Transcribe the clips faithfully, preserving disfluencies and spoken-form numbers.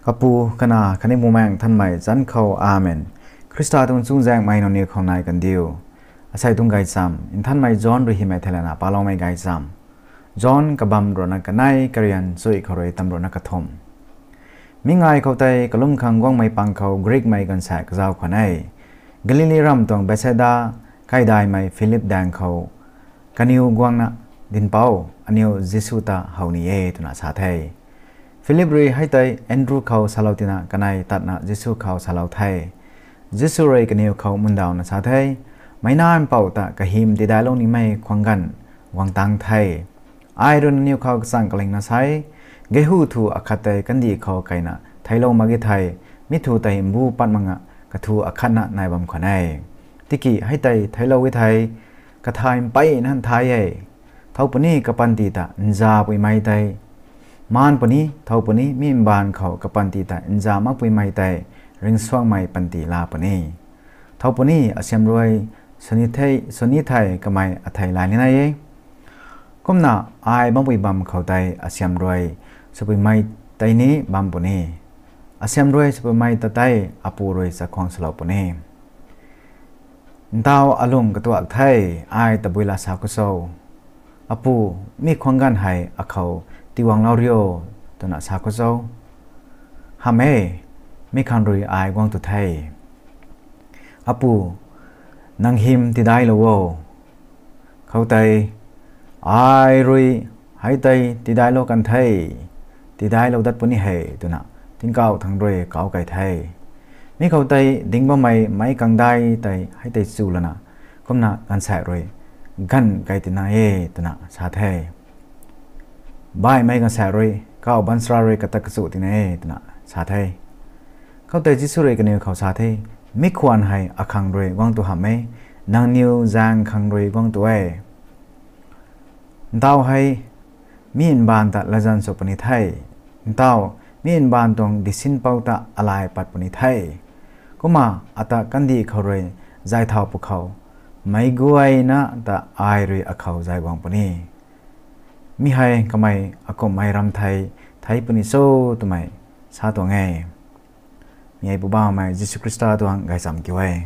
Kapu, Kanac khatni Bumaengh Nthanmei zanc khou, Amen. Khrista tuang chuzaenghmei nangniw khou nai kandiu. Asei tuang gaychamv Nthanmei John rui hymei theilayna paloumei gaychamv. John kabamv ruhna kanei, karian chuih khou rui tamruhna kathumh. Mi ngai khou tei kalum khang guangmei pang khou Greekmei gaanvsaekc kazauh khwan e. Galili ramv tuang Bethsaida kaidaimei Philip daeng khou kaniw guangna, Dinhpouc, aniw Jisu ta how ni e, twna sa the. Philip rui hei tei Andrew khou salou tina kanei tatna Jisu khou salou the. Jisu rui kaniw khou mundawna sa the, Meic Nac Mpouh ta kahym tidailou nimei khwang ganv guang tang the. Ai rui nangniw khou kachang kalingna sa e, gehu thu akhat tei kandih khou keyna theiclou mak ge thei, mi thu tei mbu pat makna kathu akhatna nai bam khwan e. Tiki hei tei theiclou e thei, kathay mpeyna nthai e. Thow puni kapanty ta nzapuimei tei maan puni, thow puni mi mbaanv khou kapanty ta nza makpuimei tei ringcsuangmei panty laa puni. Thow puni asiam rui sw ni thei kamei athei laa ni nai e. Kumna ai bampui bam khou tei asiam rui swpuimei tei ni bam puni. Asiam rui swpuimei ta tei Apu rui chakhwang swlou puni. Ntaw alung katuak the, ai tabui la sa khou cho? Apu, mi khwang ganv hei akhou tiiguanglou rio, twna sa khou cho? Hamh e, mi khang rui ai guang tu the. Apu, nang hym tidailou o. Khoutei, ai rui hei tei tidailou kan the, tidailou dat puni he, twna tingkauh thangc rui kauc kei the. Mi khoutei ding bammei meic kangdai tei hei tei chu lana, kumna gaanvsaekc rui, Ganv kei tina e, twna sa the. Baihmei gaanvsaekc rui, Kauh baanchara rui kata kachu tina e, twna sa the. Khoutei Jisu rui kaniw khou sa the, Mi khwan hei akhang rui guang tu hamh e, nangniw zaeng khang rui guang tu e. Ntaw hei mi mbaanv ta latzan sw puni the. Ntaw mi mbaanv tuang disinpou ta alay pat puni the. Kumna ata kandih khou rui zay thau pwkhou, meic guayna ta ai rui akhou zay guang puni. Mi hei kamei akumhmei ram thei thei puni cho twmei sa tuang e. Mi hei Poubauhmei Jisu Khrista tuang gaychamv kiu e.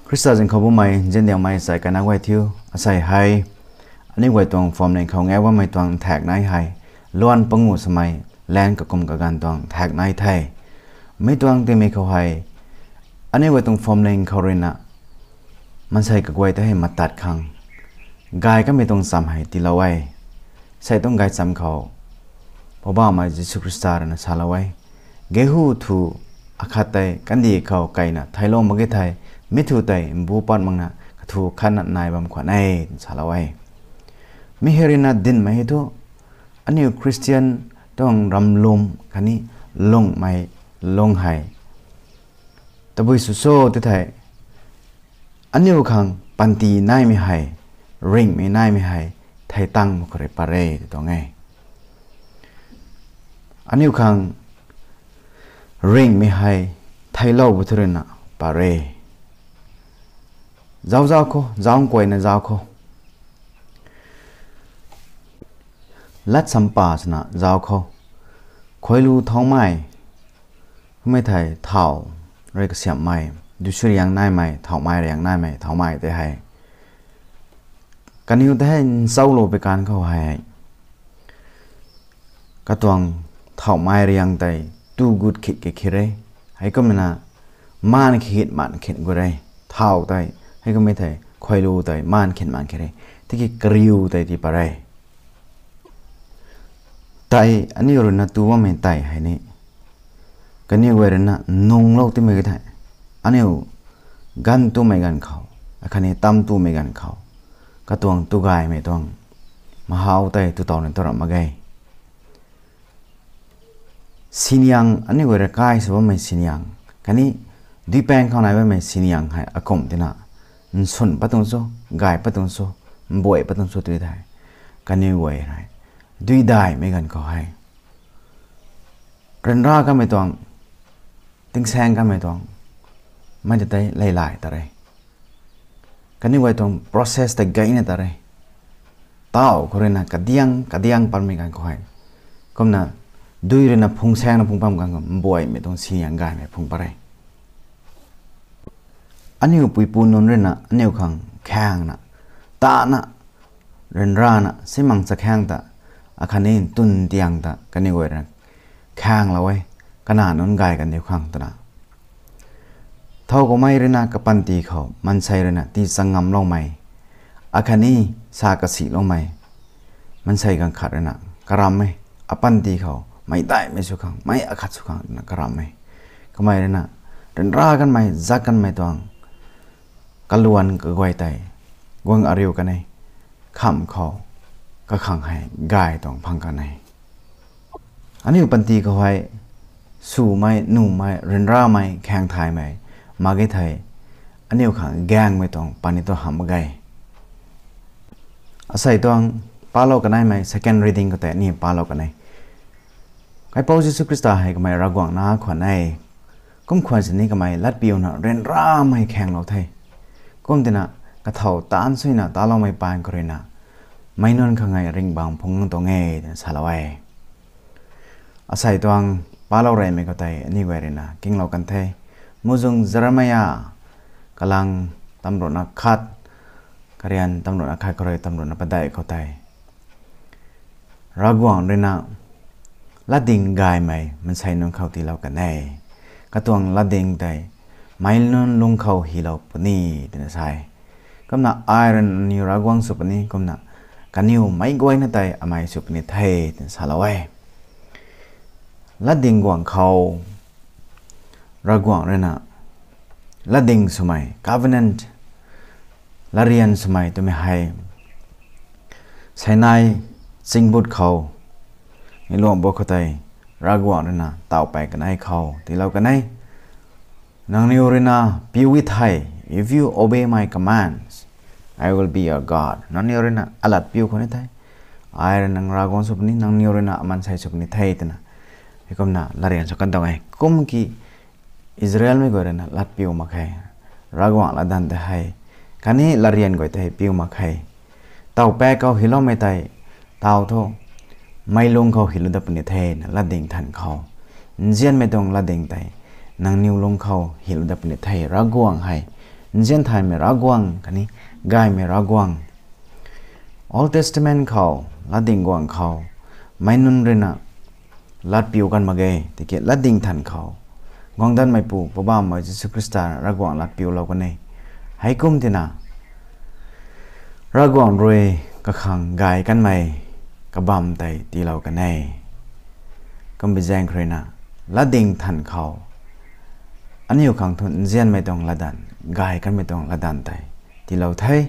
Khrista zyn khou bammei nziandiangmei sai kana guay thiu, asei hei aniu guay tuang phwamling khou ngau bammei tuang nthaekc nai hei, luan panguh swmei, lan kakum kaganv tuang nthaekc nai the. Mi tuang tingmei khou hei, aniu guay tuang phwamling khou ruina, maansei kaguay ta hei matat khang, gay kamei tuang cham hei tiilou e. Sei tuang gaychamv khou, Poubauhmei Jisu Khrista ruina salou e. Gehu thu akhat tei kandih khou keyna theiclou mak ge thei, mi thu tei mbu pat makna kathu khatna nai bam khwan e, twna salou e. Mi hei ruina dinmei hei thu, aniu Christian tuang ramlum khatni lungmei lung hei tabui sw cho ti thei, aniu khang panty naimei hei, ringhmei naimei hei, thei tang mak khou rui pat re tw tuang e. Aniu khang ringhmei hei, theiclou bu thu ruina pat re. Zauc zauc khou, zauc nkuayna zauc khou. Lat sampa swna zauc khou. Khuailu thauhmei, kummei thei thauh rui kasiamhmei, duiswriang naimei, thauhmei riang naimei, thauhmei tei hei, kaniw tei hei nchaulou pei kan khou hei, katuang thauhmei riang tei tu gut khit ke khit re. Heikumna maan khit maan khit gut re. Thauh tei, heikummei thei khuailu tei maan khit maan khit re. Tiki kariu tei tii pat re. Tei aniu ruina tu bammei tei hei ni, kaniw guay ruina nunglou timei ka thei, aniu ganv tumei ganv khou, akhatni tam tumei ganv khou, katuang tu gaymei tuang mahau tei tu tau ni tu ramh mak ge. Siniang, aniu guay rui kai sw bammei siniang khatni duipaeng khou nai bammei siniang hei akumh tina, nsun pat tuang cho, gay pat tuang cho, mbuay pat tuang cho tw thei, kaniw guay hei duidaihmei ganv khou hei, ryanra kamei tuang, tingsaeng kamei tuang, mei ta tei leilay ta re. Kaniw guay tuang process tei gayna ta re. Tauh khou ruina kadiang kadiang patmei ganv khou hei, kumna dui ruina phung saengna phung bam khang mbuaimei tuang siniang gaymei phung pat re. Aniu puipu nunc ruina aniu khang khaengna, tana, ryanrana, simang chakhaeng ta, akhatni twn tiang ta kaniw guay ruina khaenglou e, kanac nunc gay kaniw khang twna. Thow kumhmei ruina kapanty khou maansei ruina tii chang ngamloumei, akhatni sa kasiloumei, maansei ganv khat ruina karam e, apanty khou meic daihmei sw khang, meic akhat sw khang twna karam e. Kamei ruina ryanra kanmei, zak kanmei tuang kaluan kaguay tei guang ariu kan e, khamh khou kakhang hei gay tuang phang kan e. Aniu panty khou hei swmei, numei, ryanramei, khaeng thaymei mak ge thei, aniu khang gaengmei tuang pani tu hamh mak ge. Asei tuang palou kaneimei second reading khou tei aniu palou kan e. Kaipouc Jisu Khrista hei kamei Ravguangc nac khwan e. Kum khwan sini kamei latpiuna ryanramei khaenglou the. Kum tina kathow taanc suina taloumei paan khou ruina meic nunc khang hei ringhbam phungc tuang e twna salou e. Asei tuang palou reymei khou tei aniw guay ruina kinglou kan the. Muhzwng Jeremia kalang tamruhna khat, karian tamruhna khat khou rui tamruhna padeih khou tei Ravguangc ruina latdyng gaymei maansei nunc khou tiilou kan e. Katuang latdyng tei meic nunc lungc khou hylou puni twna sa e. Kumna ai rui nangniw Ravguangc sw puni, kumna kaniw meic guayna tei amei sw puni the twna salou e. Latdyng guangc khou Ravguangc ruina latdyng swmei, covenant, latryan swmei twmei hei Sinai chingbut khou, mi luang bo khou tei Ravguangc ruina tawpey kanei khou tiilou kan e. Nangniw ruina piu e thei, if you obey my commands, I will be your God. Nangniw ruina alat piu khou ni the, ai rui nang Ravguangc sw puni, nangniw ruina amaansei sw puni the twna. Heikumna latryan sw kan tuang e. Kum ki Israelmei guay ruina lat piu mak khe. Ravguangc latdanv tei hei, khatni latryan guay tei piu mak khe. Tawpaek khou hyloumei tei taw thu, meic lungc khou hylou dat puni thena latdyng than khou. Nzianmei tuang latdyng tei nangniw lungc khou hylou dat puni the. Ravguangc hei nzian thaymei Ravguangc khatni gaymei Ravguangc. Old Testament khou, latdyng guangc khou, meic nunc ruina lat piu kan mak ge, tiki latdyng than khou guang datmeipu Poubauhmei Jisu Khrista Ravguangc lat piulou kan e. Heikum tina Ravguangc rui kakhang gay kanmei kabamv tei tiilou kan e. Kumbi zaeng khou ruina latdyng than khou aniu khang thu nzianmei tuang latdanv, gay kanmei tuang latdanv tei tiilou the.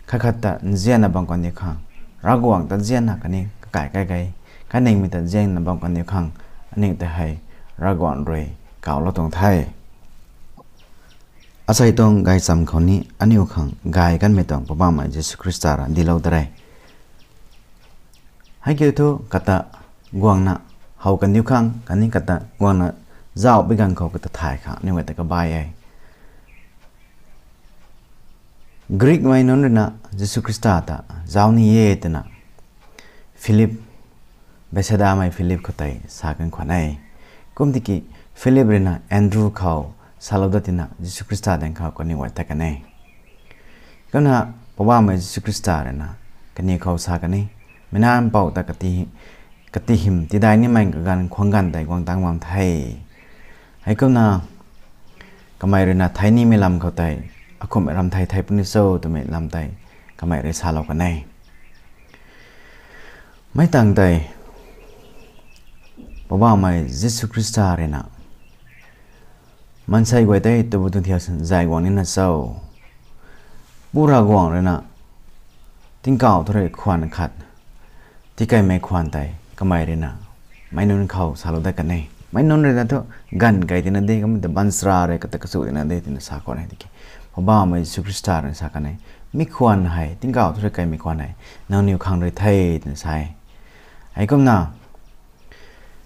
Khat khat ta nzianna bam kaniw khang Ravguangc ta nzianna khatni kakai kai gei, kaningmei ta nzianna bam kaniw khang aniu tei hei Ravguangc rui kawlou tuang the. Asei tuang gaychamv khou ni aniu khang gay kanmei tuang Poubauhmei Jisu Khrista ra dilou da re. Heikiu thu kata guangna how kaniw khang khatni kata guangna zauh bi ganv khou kata thay khang aniu guay ta kabai e. Greekmei nunc ruina Jisu Khrista ta zauc ni e twna Philip, Bethsaidamei Philip khou tei sa kan khwan e. Kum tiki Philip ruina Andrew khou salou dat tina Jisu Khrista daeng khou kaniw guay tat kan e. Kumna Poubauhmei Jisu Khrista ruina kaniw khou sa kan e, Meic Nac Mpouh ta kati, kati hym tidai nimei kaganv khwang ganv tei guang tang bam the. Heikumna kamei ruina thei nimei lam khou tei, akumhmei ram thei thei puni cho twmei lam tei kamei rui salou kan e. Meic tangv tei Poubauhmei Jisu Khrista ruina maansei guay tei tabui tuang thiak sin zay guang nina cho? Pu Ravguangc ruina tingkauh thu rui khwan khat tikeimei khwan tei kamei ruina meic nunc khou salou dat kan e. Meic nunc ruina thu ganv kei tina de, kamei ta baanchara rui kata kachu tina de twna sa khwan e tiki, Poubauhmei Jisu Khrista ruina sa kan e, mi khwan hei, tingkauh thu rui keimei khwan hei nangniw khang rui the twna sa e. Heikumna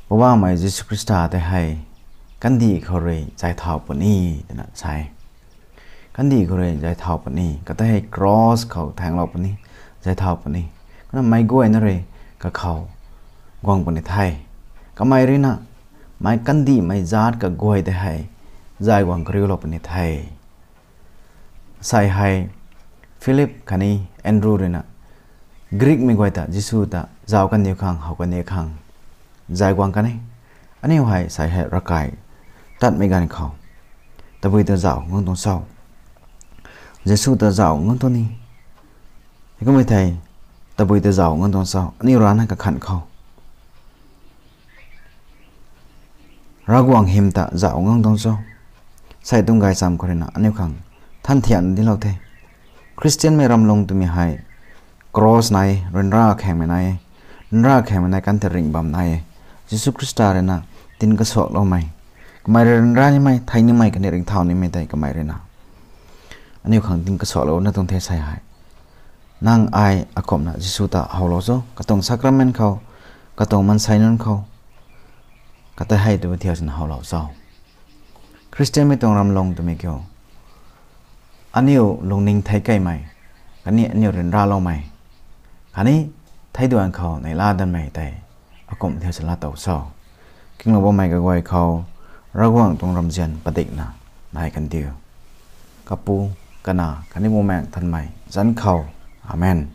Poubauhmei Jisu Khrista tei hei kandih khou rui zay thau puni twna sa e. Kandih khou rui zay thau puni, kata hei cross khou thaenglou puni, zay thau puni. Kumna meic guayna rui kakhou guang puni the. Kamei ruina meic kandihmei zaat kaguay tei hei zay guang kariulou puni the. Sei hei Philip khatni Andrew ruina Greekmei guay ta Jisu ta zauc kandiu khang, how kani khang zay guang kan e. Aniu hei sei hei ravkai tatmei ganv khou tabui ta zauc ngam tuang cho? Jisu ta zauc ngam tuang ni. Heikummei thei tabui ta zauc ngam tuang cho? Aniu rana kakhanh khou Ravguangc hym ta zauc ngam tuang cho? Sei tuang gaychamv khou ruina aniu khang than thian dilou the. Khristianmei ramlung twmei hei cross nai e, ryanra khengmei nai e. Ryanra khengmei nai kan the ringh bam nai e. Jisu Khrista ruina tin kasuakloumei, kamei rui ryanra nimei, thei nimei khatni ringcthau nimei tei kamei ruina aniu khang tin kasuaklouna tuang the sei hei. Nang ai akumhna Jisu ta howlou cho? Katuang sacrament khou, katuang maansei nunc khou, kata hei tu thiu sina howlou cho? Khristianmei tuang ramlung twmei kiu, aniu lungning thei keymei khatni aniu ryanraloumei khatni theiduan khou neihla danmei tei akumh thiu sina laa tow cho? Kinglou bammei kaguay khou Ravguangc tuang ramzian padikna nai kandiu. Kapu, Kanac khatni Bumaengh Nthanmei zanc khou. Amen.